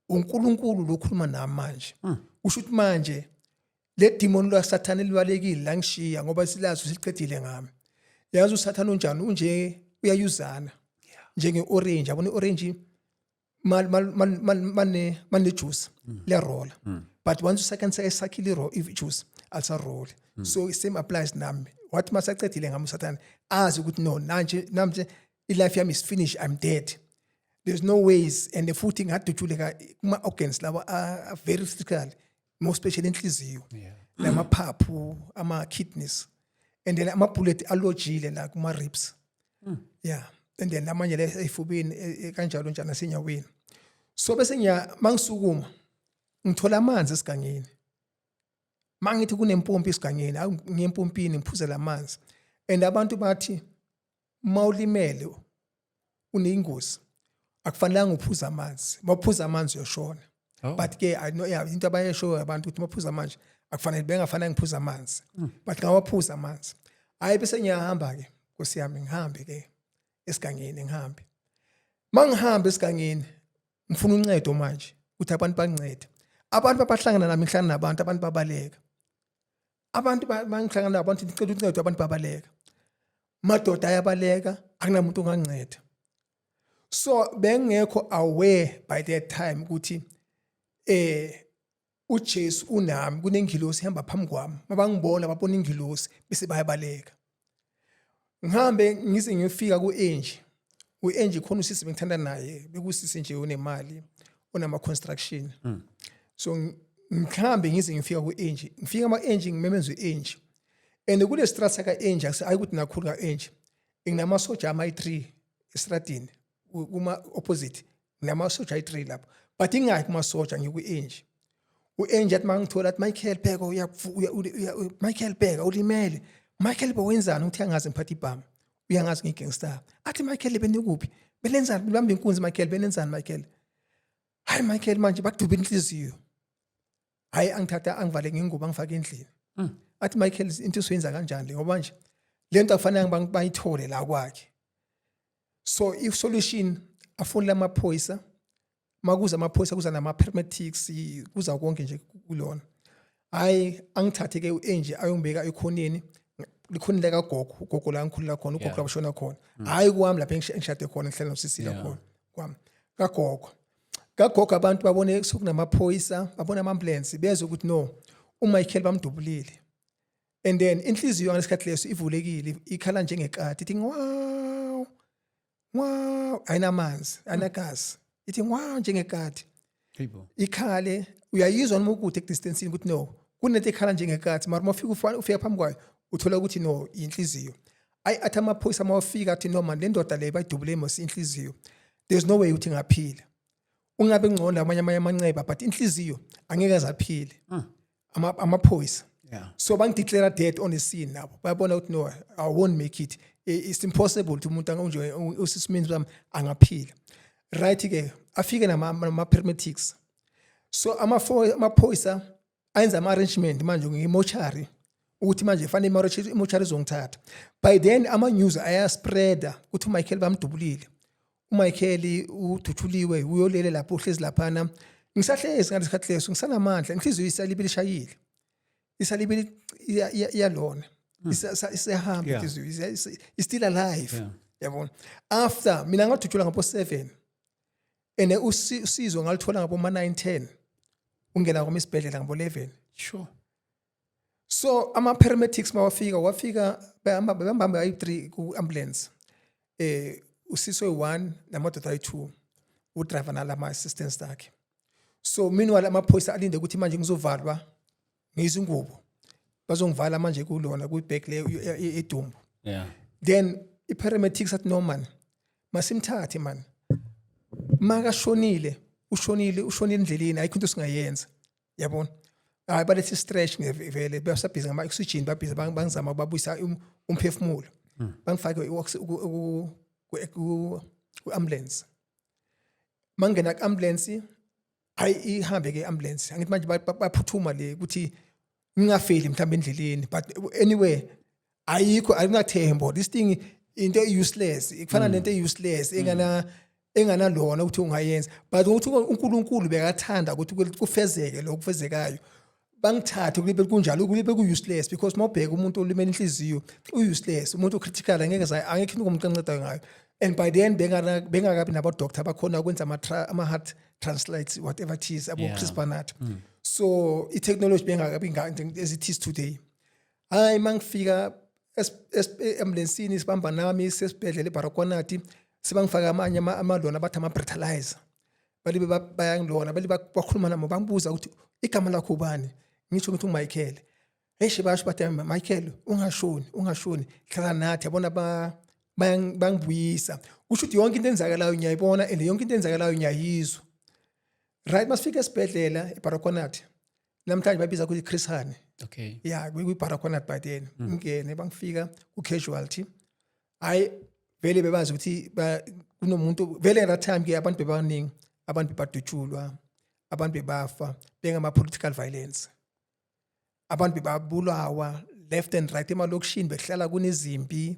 uNkulunkulu lo khuluma nami manje. Kusho ukuthi manje le demon la Sathane libalekile la, ngishiya, ngoba silazi siqedile ngami." Yazi uSathane unjani, unje uyayuzana njenge orange, yabona orange mal mal mal mal mane mane juice liyarola, but once usecond sesakhile iro juice alisaroli. So same applies nami, wathi masacedile ngami uSathane, azi ukuthi no, nanje namje ilife yami is finished, I'm dead, there's no ways. And futhi ngadutshuleka kuma organs lawa are very critical, more especially inhliziyo namaphaphu, ama kidneys, and then ama bullet alojile la kuma ribs, yeah, and then amanye la efubeni, kanjalo njalo nasenyaweni. So bese ngiya mangisukuma ngithola amanzi esigangeni, mangithi kunempompi esigangeni, awu, ngiye empompini ngiphuzela amanzi. And abantu bathi mawulimele uneyingozi akufanelanga uphuze amanzi, mawuphuza amanzi uyoshona. But ke I know, yeah, into abayeshoyo abantu ukuthi mawuphuza amanzi akufanele, bengafanele ngiphuze amanzi, but ngawaphuza amanzi. Hayi, bese ngiyahamba ke, Nkosi yami, ngihambe ke esigangeni, ngihambe, mangihamba esigangeni ngifuna uncedo manje ukuthi abantu bangincede. Abantu babahlangana nami, ngihlangana nabantu, abantu babaleka. Abantu mangihlangana nabantu ngicela uncedo, abantu babaleka, madoda ayabaleka, akunamuntu onganginceda. So bengekho aware by that time ukuthi uJesu unami, kunengilosi ihamba phambi kwami, mabangibona babona ingilosi bese bayabaleka. Ngihambe ngize ngiyofika ku-Angie. U-Angie khona usisi bengithanda naye, bekusisi nje onemali, onama construction. So ngihambe ngize ngifika ku-Angie, ngifika ama-Angie, ngimemeza u-Angie, and kule street saka-Angie ayi ukuthi nakhulu ka-Angie, nginamasoja amayi-3 estradini, kuma opposite nginamasoja ayi-3 lapho, but ingayi kumasoja, ngiku-Angie. U-Angie athi mangithola athi, "Michael, bheka, Michael, bheka, ulimele. Michael, bowenzani?" Uthi angazi ngiphatha ibhamu, uyangazi ngiyi-gangster. Athi, "Michael, benikuphi? Belenzani? Bamba inkunzi, Michael, benenzani, Michael? Hayi Michael, manje bakuduba inhliziyo." Hayi, angithatha angivale ngengubo, angifake endlini. Athi, "Michael, into usuyenza kanjani le? Ngoba nje lento akufanele bayithole la kwakhe." So if solution afonele amaphoyisa, makuza amaphoyisa kuza nama-paramedics, kuza konke nje kulona. Hayi, angithathe ke u-Angie ayongibeka ekhoneni, likhona likagogo, ugogo la ngikhulela khona, ugogo labashona khona, hhayi kwami lapha engishade khona, ngihlala nosisila khona kwami kagogo. Kagogo abantu babone sekunamaphoyisa, babone ama-ambulance, bezwe ukuthi no, uMichael bamdubulile. And then inhliziyo ngalesikhathi leso ivulekile, ikhala njengekati, ithi wow wow, ayinamanzi, ayinagazi, ithi wow njengekati. Hayibo. Ikhale, uyayizwa noma ukude ekudistancini ukuthi no, kunento ekhala njengekati, mara uma ufika ufika phambi kwayo uthola ukuthi no, inhliziyo. Ayi, athi amaphoyisa mawafika athi, "No man, le ndoda le bayidubule mos inhliziyo." There's no way ukuthi ngaphila. Ungabe ngcono amanye amanxeba, but inhliziyo angeke azaphile. Amaphoyisa. So bangideclare dead on the scene. Nabo bayabona ukuthi no, I won't make it. It's impossible ukuthi umuntu angonje usisimeni sami angaphila. Right ke, afike nama paramedics. So amaphoyisa ayenza ama arrangement manje ngemochari ukuthi manje fanele imochari izongithatha. By then ama news ayaspreada ukuthi uMichael bamdubulile, uMichael udutshuliwe, uyolele lapho, uhlezi laphana. Ngisahlezi ngalesikhathi leso, ngisanamandla, inhliziyo isalibele ishayile, isalibele iyalona, isehamba. Inhliziyo is still alive. Yabona, after mina ngadutshulwa ngabo 7 and usizo ngalithola ngabo ma 9 10, ungena kwami isibhedlela ngabo 11. So ama-paramedics mawafika, wafika bambamba ayi-3 ku-ambulance, usiso oyi-1 namadoda ayi-2, udriver nalama assistants akhe. So meanwhile amaphoyisa alinde ukuthi manje ngizovalwa ngizingubo, bazongivala manje kulona kwi-bag leyo edumbu. Then i-paramedics athi, "No man, masimthathe man, makashonile ushonile, ushonile endleleni, ayikho into singayenza." Yabona, hayi, balethe i-stretch vele basabhizi ngama-oxygen, babhizi bangizama babuyisa umphefumulo, bangifake ku-ambulance. Mangena ku-ambulance, hayi, ihambe ke i-ambulance. Angithi manje baphuthuma le ukuthi ngingafeli mhlawumbe endleleni, but anyway ayikho, ayinathembo. This thing into useless, ikufana nento useless engana enganalona ukuthi ungayenza, but ukuthi uNkulunkulu bekathanda ukuthi kufezeke lokho kufezekayo, bangithathe kulibe kunjalo, kulibe ku-useless, because mawubheka umuntu olimele inhliziyo u-useless, umuntu ocritical angeke angekho into ongamnceda ngayo. And by then bengakabi nabo-doctor abakhona ukwenza ama-heart translates, whatever it is, abo Chris Barnard. So i-technology bengakabi as it is today. Hayi, mangifika e-ambulansini, sibamba nami sesibhedlela eBaragwanath, sebangifaka amanye amalona abathi ama-breathalyzer, balibe bayangilona, balibe bakhuluma nami, bangibuza ukuthi igama lakho ubani. Ngisho ngithi uMichael. Eish, basho bathi, "Michael, ungashoni, ungashoni, hlala nathi." Yabona, bangibuyisa, kusho ukuthi yonke into enzakalayo ngiyayibona and yonke into enzakalayo ngiyayizwa. Right, masifika esibhedlela eBaragwanath, namhlanje babiza ukuthi Chris Hani. Yeah, kwi-Baragwanath by then. Ngingene, bangifika ku-casualty. Hayi, vele bebazi ukuthi kunomuntu vele at that time ke. Abantu bebaningi, abantu bebadutshulwa, abantu bebafa, bengama-political violence, abantu bebabulawa left and right emalokishini, behlala kunezimpi,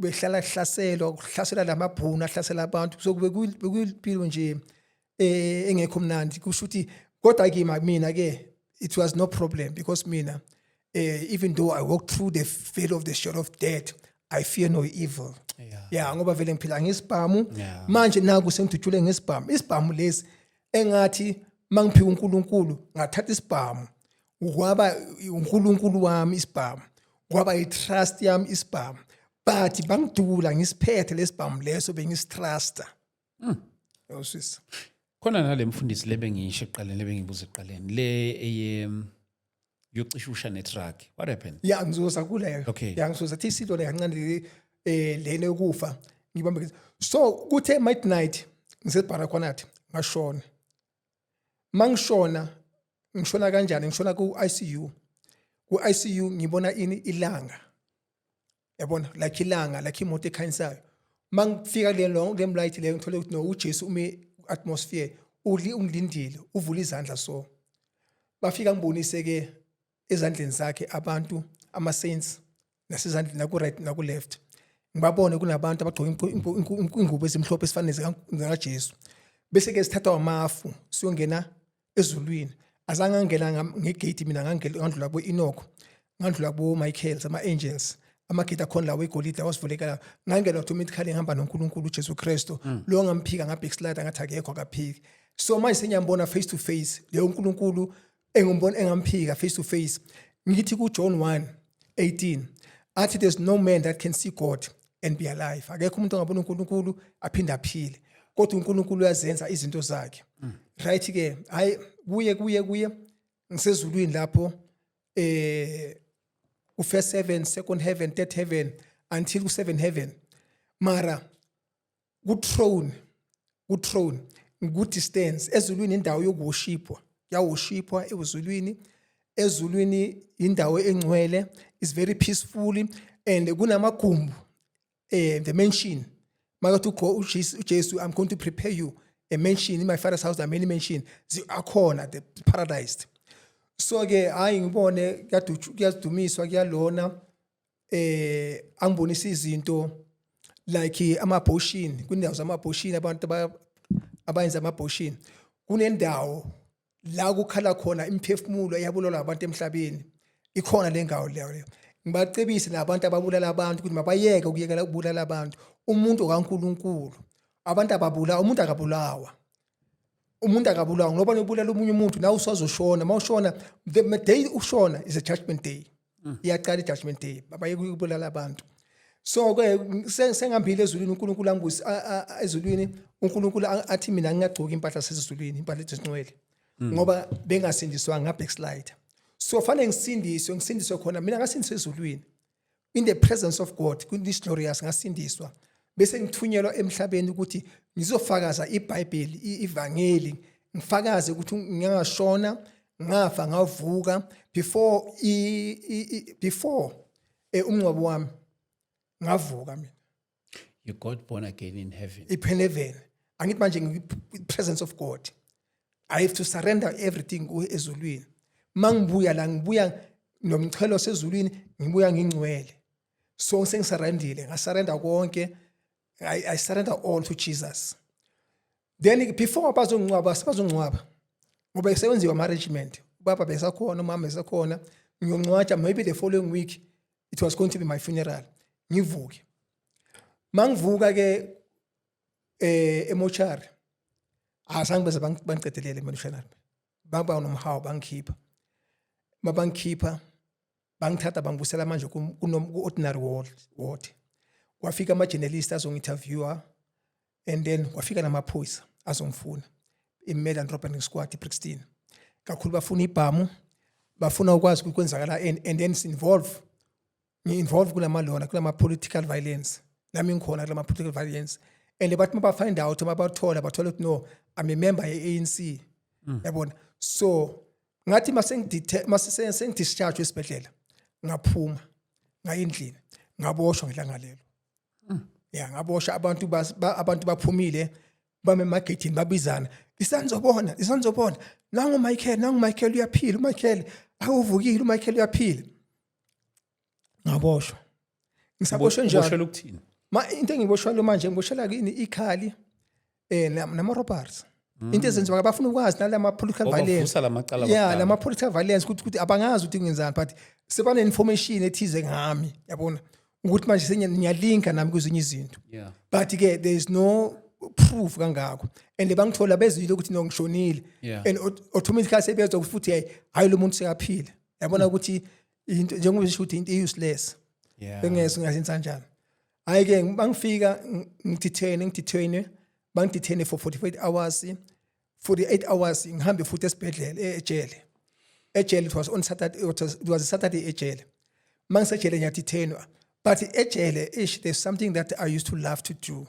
behlala kuhlaselwa, kuhlasela lamabhunu ahlasela abantu. So kube bekuyimpilo nje engekho mnandi, kusho ukuthi. Kodwa ke mina ke it was no problem because mina, even though I walked through the valley of the shadow of death, I fear no evil. Yeah, ngoba vele ngiphila ngesibhamu. Manje naku sengidutshule ngesibhamu, isibhamu lesi engathi mangiphika uNkulunkulu ngathatha isibhamu, kwaba uNkulunkulu wami isibhamu, kwaba i-trust yami isibhamu, but bangidubula ngisiphethe lesibhamu leso bengisitrusta. Yosisi. Khona nale mfundisi lebe ngisho ekuqaleni, lebe ngibuza ekuqaleni, le eye yocisha netruck, what happened? Ya, ngizoza kuleyo. Ya, ngizoza thi isilo le kancane lena yokufa ngibambe. So kuthe midnight ngiseBaragwanath ngashona. Mangishona, ngishona kanjani? Ngishona ku ICU. Ku ICU ngibona ini? Ilanga, yabona, like ilanga, like imoto ekhanyisayo. Mangifika kule long le light leyo, ngithole ukuthi no, uJesu ume atmosphere uli ungilindile, uvula izandla. So bafika ngibonise ke ezandleni zakhe abantu ama saints, nasezandleni naku right naku left, ngibabone kunabantu abagqoke ingubo ezimhlophe esifana nezikaJesu. Bese ke sithathwa amafu siyongena ezulwini. Azange ngangena ngegate mina, ngangena ngandlula ku Enoch, ngandlula ku Michael, ama angels, amagate akhona lawo egolide awasivuleka. Ngangena automatically, ngihamba noNkulunkulu uJesu Kristu lo ngamphika, ngabackslide, ngathi akekho, akaphiki. So manje sengiyambona face to face leyo uNkulunkulu engimbona engamphika face to face. Ngithi ku John 1:18 athi, "There's no man that can see God and be alive." Akekho umuntu ongabona uNkulunkulu aphinde aphile, kodwa uNkulunkulu uyazenza izinto zakhe. Right ke, hayi, kuye kuye kuye ngisezulwini lapho, ku first heaven, second heaven, third heaven, until ku seven heaven. Mara ku throne Ku-throne, ku-distance ezulwini, indawo yokuworshipwa, kuyaworshipwa ezulwini. Ezulwini indawo engcwele, is very peaceful and kunamagumbi, the mansion. Makathi ugo uJesu, "I'm going to prepare you a mansion. In my Father's house there are many mansions." Akhona the paradise. So ke hayi, ngibone kuyadumiswa, kuyalona, angibonisa izinto like ama-abortion, kwindawo zama-abortion, abantu abayenza ama-abortion. Kunendawo la kukhala khona imiphefumulo eyabulala abantu emhlabeni, ikhona le ndawo leyo. Ngibacebise nabantu ababulala abantu ukuthi mabayeke ukuyekela ukubulala abantu. Umuntu kaNkuluNkulu, abantu ababulawa, umuntu akabulawa, umuntu akabulawa, ngoba nobulala omunye umuntu nawe usazoshona. Mawushona, the day ushona is a judgment day, iyaqala i-judgment day. Babayeke ukubulala abantu. So ke sengihambile ezulwini, uNkulunkulu angibusi ezulwini. uNkulunkulu athi mina ngingagcoki impahla sezulwini, impahla ezingcwele, ngoba bengasindiswanga, nga-backslide. So fanele ngisindiswe, ngisindiswe khona. Mina ngasindiswa ezulwini in the presence of God, this glorious, ngasindiswa, bese ngithunyelwa emhlabeni ukuthi ngizofakaza iBhayibheli, ivangeli, ngifakaze ukuthi ngingashona, ngafa, ngavuka before umngcwabo wami, ngavuka mina. You got born again in heaven. Ipheneveni, angithi manje ngi-presence of God. I have to surrender everything kuye ezulwini. Mangibuya la, ngibuya nomchelo sezulwini, ngibuya ngingcwele. So sengisurrendile, ngasurrender konke. I surrender all to Jesus. Then before bazongcwaba, sebazongcwaba, ngoba sewenziwa ama-arrangement, ubaba besakhona, umama besakhona, ngiyongcwatsha maybe the following week. It was going to be my funeral. Ngivuke, mangivuka ke emochari, azange beze bangicedelele emochari, baba nomhawu, bangikhipha. Mabangikhipha, bangithatha, bangibusela manje ku-ordinary ward. Kwafika ama-journalist azongi-interviewa and then kwafika namaphoyisa azongifuna, i-Murder and Robbery Squad eBrixton. Kakhulu bafuna ibhamu, bafuna ukwazi ukuthi kwenzakala, and then involve, ngi-involve kulama lona kulama political violence. Nami ngikhona kulama political violence and bathi maba find out, mabathola, bathola ukuthi no, I'm a member ye-ANC, yabona. So ngathi mase sengidischarge esibhedlela, ngaphuma, ngaya endlini, ngaboshwa ngelanga lelo. Ya, ngaboshwa. Abantu abantu baphumile, bame emageyithini, babizana, "Isanzobona, isanzobona, nangu Michael, nangu Michael, uyaphila uMichael, awuvukile uMichael, uyaphila." Ngaboshwa, ngisaboshwe njalo. Uboshelwa ukuthini? Ma into engiboshwa lo manje, ngiboshela kini ikhali nama robbers, into ezenziwa, bafuna ukwazi nalama political Ngoba violence. bavusa lamacala Yeah. bakudala. Lama political violence, ukuthi abangazi ukuthi ngenzani, but sebane information ethize ngami, yabona, ukuthi manje sengiyalinka nami kwezinye izinto. But ke there is no proof kangako and bangithola bezwile ukuthi no, ngishonile. And automatically sebezwa futhi, hey, hayi, lo muntu sekaphila, yabona ukuthi into njengoba sisho ukuthi into useless. Bengeze ngazenza kanjani. Hayi ke, bangifika, ngidetaine, bangidetaine for 48 hours. 48 hours, ngihambe futhi esibhedlela, ejele. Ejele it was on Saturday, it was a Saturday ejele. Mangisejele ngiyadetainwa, but ejele ish, there's something that I used to love to do,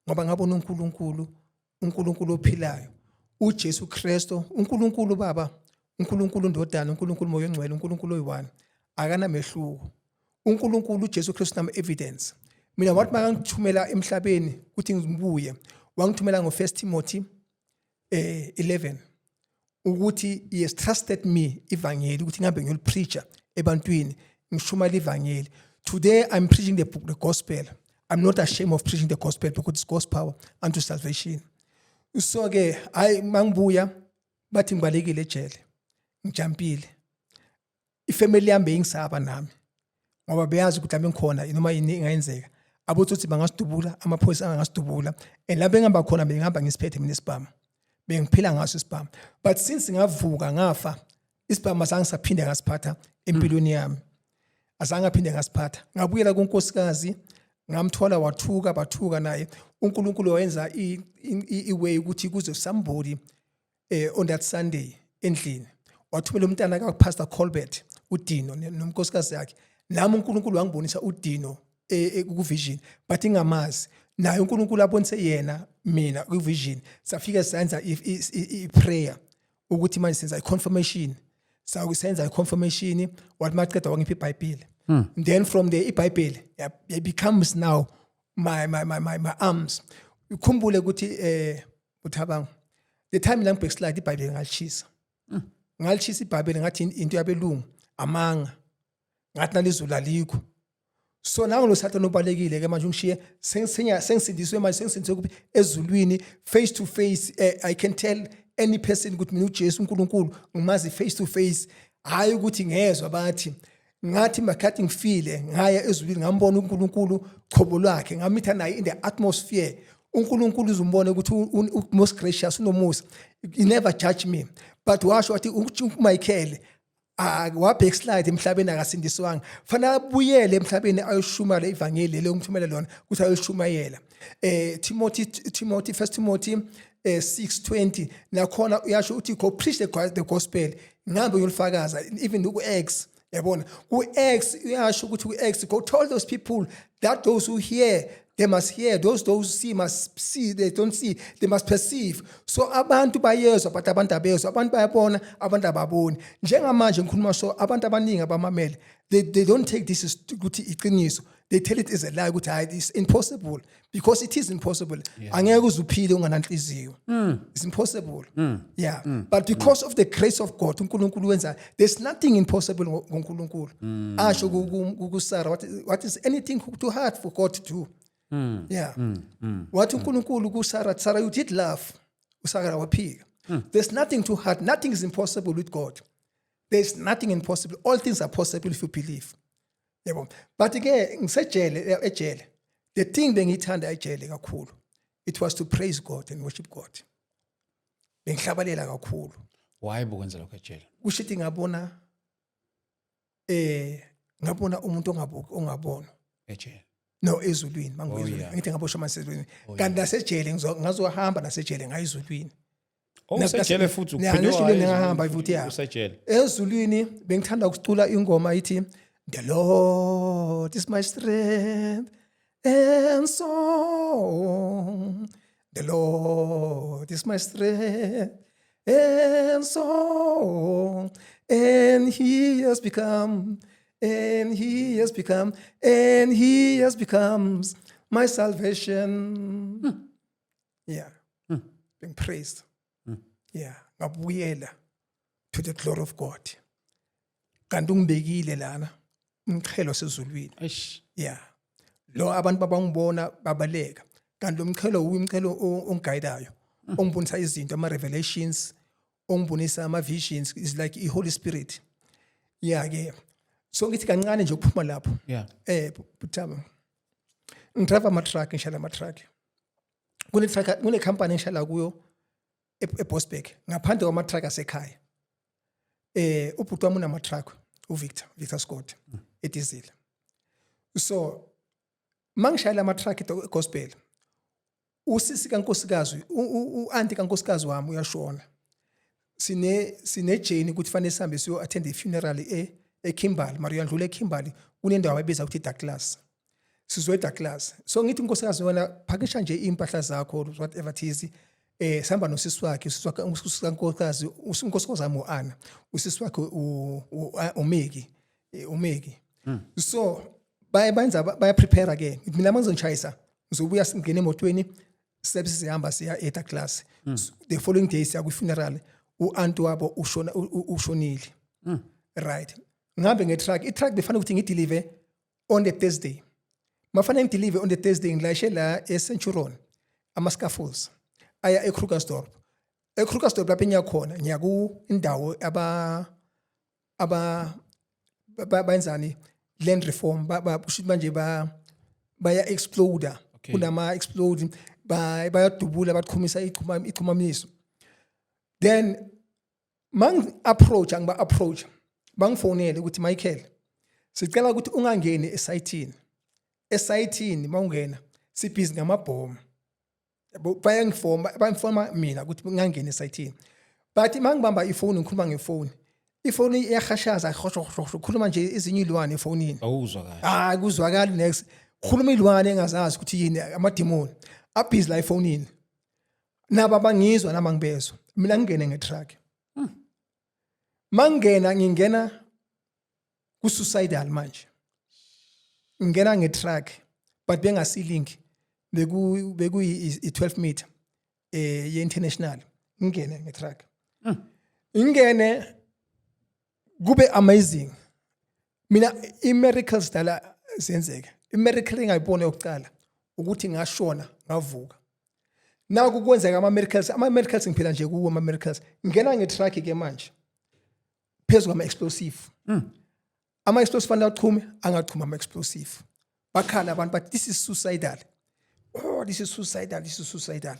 ngoba ngabona uNkulunkulu, uNkulunkulu ophilayo, uJesu Kristo, uNkulunkulu Baba, uNkulunkulu Ndodana, uNkulunkulu Moya oNgcwele, uNkulunkulu oyi-one, akanamehluko. uNkulunkulu uJesu Kristu nama evidence. Mina wathi makangithumela emhlabeni ukuthi ngibuye, wangithumela ngo1 Timothy 11 ukuthi he has trusted me ivangeli, ukuthi ngihambe ngiyolipreacha ebantwini, ngishumayela ivangeli. Today I'm preaching the gospel. I'm not ashamed of preaching the gospel because it's God's power unto salvation. So ke hayi, mangibuya bathi ngibalekile ejele, ngijumpile. Ifamily yami beyingisaba nami, ngoba beyazi ukuthi lami ngikhona, noma yini ingayenzeka. Abotsotsi bangasidubula, amaphoyisa angasidubula, and la bengihamba khona bengihamba ngisiphethe mina isibhamu, bengiphila ngaso isibhamu. But since ngavuka, ngafa, isibhamu azange saphinde ngasiphatha empilweni yami, azange aphinde ngasiphatha. Ngabuyela kunkosikazi, ngamthola, wathuka, bathuka naye. uNkulunkulu wayenza i-way ukuthi kuze somebody on that Sunday endlini, wathumela umntana ka Pastor Colbert, uDino, nomnkosikazi yakhe. Nami uNkulunkulu wangibonisa uDino ku vision, but ingamazi. Naye uNkulunkulu abonise yena mina kwi-vision. Safike senza i-prayer ukuthi manje senza i-confirmation. Sakusenza i-confirmation, wathi maqeda wangipha iBhayibheli. Then from there iBhayibheli it becomes now my arms. Ukhumbule ukuthi uthabang the time la ngi-backslide, iBhayibheli ngalishisa. Ngalishisa iBhayibheli, ngathi into yabelungu, amanga. Ngathi nalizulu alikho. So nangu lo Sathane ubalekile ke manje, ungishiye sengisindiswe manje, sengisindiswe kuphi? Ezulwini, face to face. I can tell any person ukuthi mina uJesu uNkulunkulu ngimazi face to face, hayi ukuthi ngezwe bathi. Ngathi makhathi ngifile, ngaya ezulwini, ngambona uNkulunkulu chobo lwakhe, ngamitha naye in the atmosphere. UNkulunkulu uzumbona ukuthi most gracious, unomusa, he never judge me, but washo wathi uMichael wa backslide emhlabeni, akasindiswanga, fanele abuyele emhlabeni ayoshumayela ivangeli lelo ngithumele lona ukuthi ayoshumayela. Timothy, First Timothy 6:20 nakhona uyasho uthi, "Go preach the gospel," ngihambe uyolifakaza. Even ku Acts, yabona, ku Acts uyasho ukuthi, ku Acts, "Go tell those people that those who hear, they must hear, those who see must see, they don't see, they must perceive." So abantu bayezwa, but abantu abezwa, abantu bayabona, abantu ababoni. Njengamanje ngikhuluma so, abantu abaningi abamamele, they don't take this as ukuthi iqiniso. They tell it as a lie, ukuthi hayi, it's impossible, because it is impossible. Angeke uze uphile ungananhliziyo, it's impossible, yeah. But because of the grace of God, uNkulunkulu wenza, there's nothing impossible ngoNkulunkulu. Asho kuSarah, what is anything too hard for God to do? Yeah, wathi uNkulunkulu kuSarah, "Sarah, you did laugh." uSarah waphika. There's nothing too hard, nothing is impossible with God. There's nothing impossible, all things are possible if you believe, yabo. But ke ngisejele, ejele, the thing bengiyithanda ejele kakhulu, it was to praise God and worship God. Bengihlabalela kakhulu. Why bukwenza lokho ejele? Kusho ukuthi ngabona umuntu ongabuki, ongabona. Ejele? No, ezulwini mangibuya ezulwini. Ngithi ngaboshwa masezulwini, kanti nasejele ngazohamba nasejele ngayezulwini. Oh, usejele futhi? Yeah, uphinde nesejele. waya Ngahamba ezulwini. Futhi, ya. Usejele. Ezulwini bengithanda ukucula ingoma ithi, "The Lord is my strength and song, the Lord is my strength and song, and he has become, and he has become, and he has become my salvation." Yeah, being praised, yeah. Ngabuyela to the glory of God, kanti ungibekile lana umqhelo sezulwini. Eish. Yeah, lo abantu babangibona babaleka, kanti lo mqhelo uyimqhelo ongigayidayo, ongibonisa izinto, ama revelations, ongibonisa ama visions, is like i Holy Spirit. Yeah ke, so ngithi kancane nje ukuphuma lapho. Buthaba, ngidrive ama truck, ngishala ama truck. Kune truck, kune company engishala kuyo eBosberg, ngaphandle kwama truck asekhaya. Ubhuti wami unama truck, uVictor, Victor Scott, ediesel. So mangishayela ama truck gospel, usisi kankosikazi, u-auntie kankosikazi wami uyashona. Sine journey ukuthi fanele sihambe siyo attend i funeral eKimberley. Mara uyandlula eKimberley, kunendawo abayibiza ukuthi Douglas. Sizwe Douglas, so ngithi unkosikazi, "Wena phakisha nje impahla zakho, whatever it is." Sihamba nosisi wakhe, usisi wakhe, usisi kankosikazi, unkosikazi wami uAnna, usisi wakhe uMeki, uMeki. So baye benza, baya prepare ke. Mina mangizongishayisa, ngizobuya, singene emotweni, sibe sihamba siya eDouglas. The following day siya kwi-funeral, u-auntie wabo ushona, ushonile, right? Ngihambe nge-truck. I-truck befanele ukuthi ngideliver on the Thursday. Mafanele ngideliver on the Thursday, ngilayishe la eCenturion ama-scaffolds aya eKrugersdorp. EKrugersdorp lapho engiyakhona, ngiya ku indawo aba benzani, land reform, kusho ukuthi manje baya exploder. Kunama explode, bayadubula, baqhumisa ichumamiso. Then mangi approach, angiba approach, bangifonele ukuthi, "Michael, sicela ukuthi ungangeni esayithini. Esayithini mawungena sibhizi ngamabhomu." Yabo, bayangifoma, bayangifoma mina ukuthi ngingangeni esayithini. But mangibamba ifoni, ngikhuluma ngefoni, ifoni iyahashaza, hosho hosho, khuluma nje ezinye ilwane efonini. Awuzwa kahle. Hayi, kuzwakali next. Khuluma ilwane engazazi ukuthi yini, amadimoni abhizi la efonini. Nabo abangizwa nami angibezwa. Mina ngingene ngetruck. Mangena ngingena ku suicidal manje. Ngingena ngetruck but bengasilink, beku i 12 meter ye international. Ngingene ngetruck. Ingene kube amazing. Mina i miracles dala zenzeka. I miracle engayibona yokuqala ukuthi ngashona ngavuka. Naku kwenzeka ama miracles, ama miracles ngiphila nje kuwo ama miracles. Ngena ngetruck ke manje phezu kwama explosive. Ama explosive fanele achume, angachuma ama explosive. Bakhala abantu but this is suicidal. Oh, this is suicidal, this is suicidal.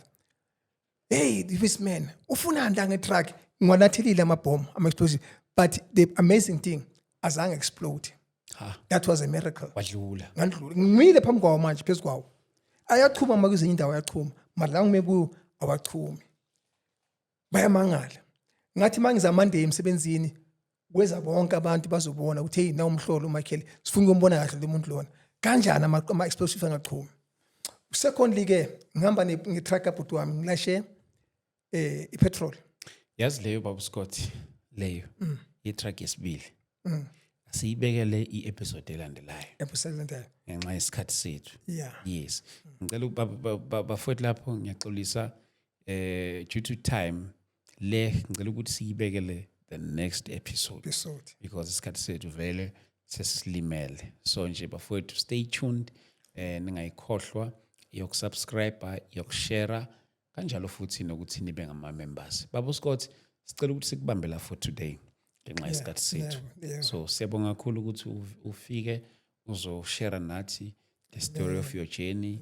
Hey, this man ufunani la ngetruck? Ngiwanathelile amabhomu, ama explosive, but the amazing thing, azange explode. Ha. That was a miracle. Wadlula. Ngandlula, ngimile phambi kwawo manje, phezu kwawo ayachuma. Ma kwezinye indawo ayachuma, mara la ngime kuyo awachumi. Bayamangala. Ngathi mangiza Monday emsebenzini, kweza bonke abantu bazobona ukuthi hey, na umhlolo uMichael, sifuna ukumbona kahle lo muntu lona, kanjani ama explosive angachumi. Secondly ke, ngihamba nge-truck kabhuti wami, ngilashe ipetrol. Yazi leyo, baba Scott, leyo ye-truck yesibili asiyibekele i-episode elandelayo. Episode. Ngenxa yesikhathi sethu. Yes, ngicela bafowethu lapho, ngiyaxolisa, due to time le ngicela ukuthi siyibekele the next episode. Episode. Because isikhathi sethu vele sesilimele. So nje bafowethu, stay tuned, ningayikhohlwa yokusubscribe, yokushare kanjalo futhi nokuthi nibe ngama members. Baba Scott, sicela ukuthi sikubambe la for today ngenxa yesikhathi sethu. So siyabonga kakhulu ukuthi ufike uzoshare nathi the story of your journey.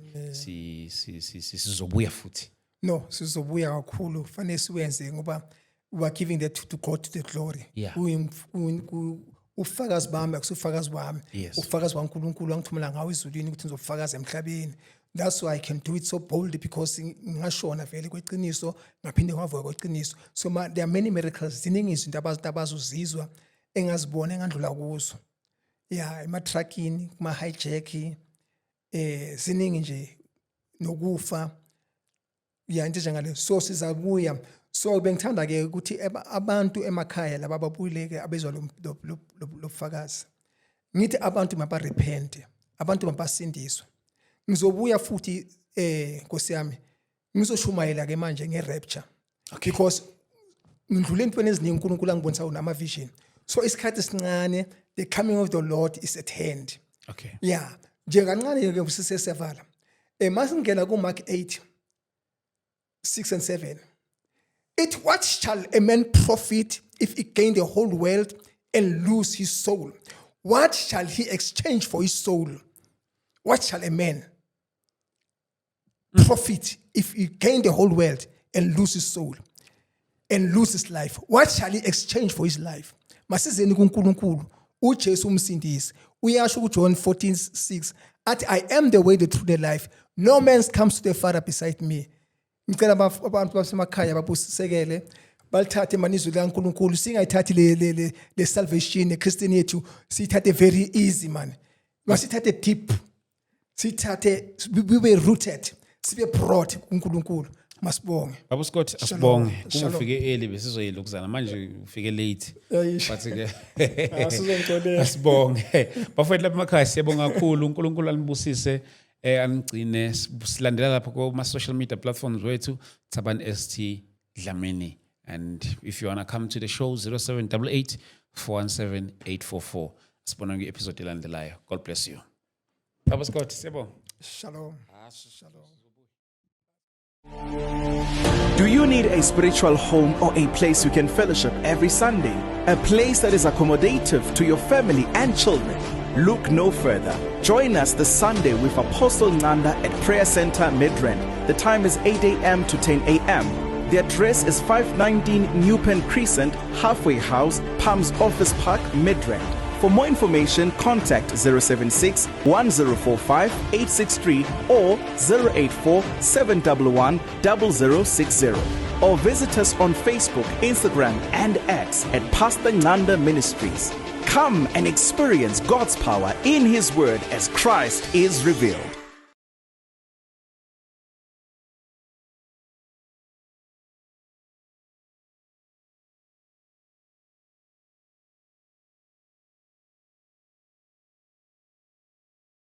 Sizobuya futhi. No, sizobuya kakhulu, fanele siwenze ngoba we are giving that to God, to the glory. Ufakazi bami akusufakazi wami. Ufakazi waNkulunkulu angithumela ngawo ezulwini ukuthi ngizofakaza emhlabeni. That's why I can do it so boldly, because ngashona vele kweqiniso, ngaphinde ngavuka kweqiniso. So there are many miracles, ziningi izinto abantu abazozizwa engazibona, engandlula kuzo ya ema-truckini, kuma-hijack, ziningi nje, nokufa ya, into njengale. So sizabuya. So bengithanda ke ukuthi abantu emakhaya laba ababuyile ke abezwa lo bufakazi, ngithi abantu mabarepent, abantu mabasindiswe. Ngizobuya futhi, Nkosi yami, ngizoshumayela ke manje nge-rapture, because ngidlule entweni eziningi uNkulunkulu angibonisa wona, ama-vision. So isikhathi esincane, the coming of the Lord is at hand. Yeah, nje kancane ke sisesevala, masingena ku Mark 8 6 and 7, it what shall a man profit if he gain the whole world and lose his soul? What shall he exchange for his soul? What shall a man profit if he gain the whole world and lose his soul and lose his life? What shall he exchange for his life? Masizeni kuNkulunkulu, uJesu umsindisi. Uyasho kuJohn 14:6 athi, "I am the way, the truth, the life. No man comes to the Father beside me." Ngicela abantu basemakhaya babusisekele, balithathe mani izwi likaNkulunkulu. Singayithathi le salvation neChristian yethu, siyithathe very easy man. Masithathe deep, sithathe bibe rooted, sibe broad kuNkulunkulu. Masibonge. Baba Scott, asibonge. Kuba Shalom. ufike early besizoyilokuzana, manje ufike late. Eish. But ke Sizongixolela. asibonge. Bafowethu lapha emakhaya, siyabonga kakhulu. uNkulunkulu anibusise, anigcine. Silandela lapho kuma social media platforms wethu, Thabani ST Dlamini. And if you want to come to the show, 0788 417 844. Sibona kwi-episode elandelayo. God bless you. Baba Scott, siyabonga. Shalom, shalom. Do you need a spiritual home or a place you can fellowship every Sunday? A place that is accommodative to your family and children? Look no further. Join us this Sunday with Apostle Nanda at Prayer Center Midrand. The time is 8 a.m. to 10 a.m. The address is 519 Newpen Crescent, Halfway House, Palms Office Park, Midrand. For more information, contact 076 1045 863 or 084 711 0060. Or visit us on Facebook, Instagram, and X at Pastor Nanda Ministries. Come and experience God's power in His Word as Christ is revealed.